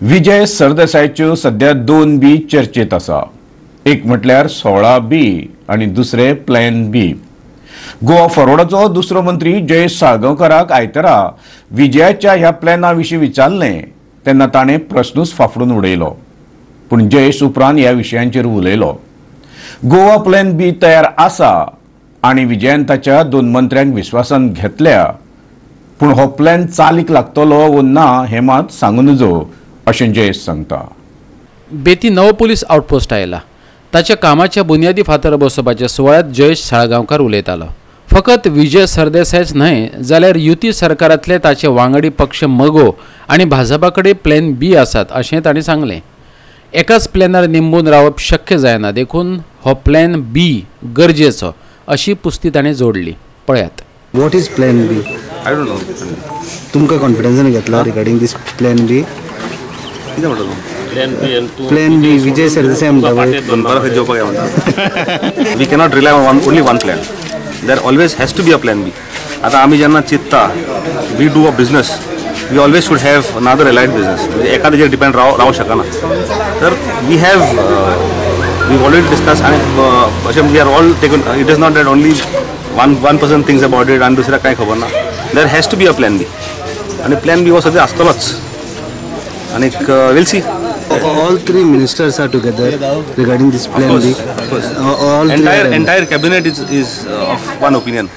विजय सरदेसायाच्यो सध्या दोन बी चर्चेत आसा. एक म्हटल्यार 16 बी आनी दुसरे प्लॅन बी. गोवा फॉरवर्डाचो दुसरो मंत्री जयेश साळगांवकाराक आयतारा विजयाच्या ह्या प्लॅना विशीं विचारलें तेन्ना ताणें प्रश्नूच फाफडून उडयलो. पूण जयेश उपरांत ह्या विशयांचेर उलयलो. गोवा प्लॅन बी तयार आसा आनी विजयान ताच्या दोन मंत्र्यांक विस्वासान घेतल्या, पूण हो प्लॅन चालीक लागतलो वो ना हें मात सांगू नजो अशें जयेश सांगता. बेती नवो पुलीस आउटपोस्ट आयला ताच्या कामाच्या बुन्यादी फातर बसोवपाच्या सुवाळ्यात जयेश साळगांवकार उलयतालो. फकत विजय सरदेसायच न्हय जाल्यार युती सरकारांतले ताचे वांगडी पक्ष मगो आनी भाजपा कडेन प्लॅन बी आसात अशें तांणी सांगलें. एकाच प्लॅनार निंबून रावप शक्य जायना देखून हो प्लॅन बी गरजेचो अशी पुस्ती ताणें जोडली. पळयात. What is plan B? I don't know. तुमकां कॉन्फिडन्सान घेतला रिगार्डिंग दीस प्लॅन बी? कितें म्हणटा तूं? प्लॅन बी विजय सरदेसाय म्हणटा पळय. दनपारां खंय जेवपाक या म्हणटा. We cannot rely on only one plan. There always has to be a plan B. आतां आमी जेन्ना चिंत्ता we do a business, we always should have another allied business. म्हणजे एकाद्याचेर डिपेंड रावंक शकना. तर we have we already discuss आनी अशें we are all taken. It is not that only one person thinks about it आनी दुसऱ्याक कांय खबर ना. There has to be a plan B आनी प्लॅन बी हो सद्या आसतलोच आनीक we'll see. All three ministers are together regarding this plan B. Of course. All three entire cabinet is of one opinion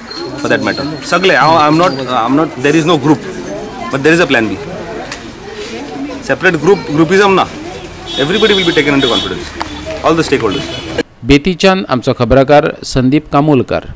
for that matter. सगळे I am not there is no group, but there is a plan B. Separate groupism ना. Everybody will be taken into confidence, all the stakeholders. बेतीच्यान आमचो खबराकार संदीप कामोलकर.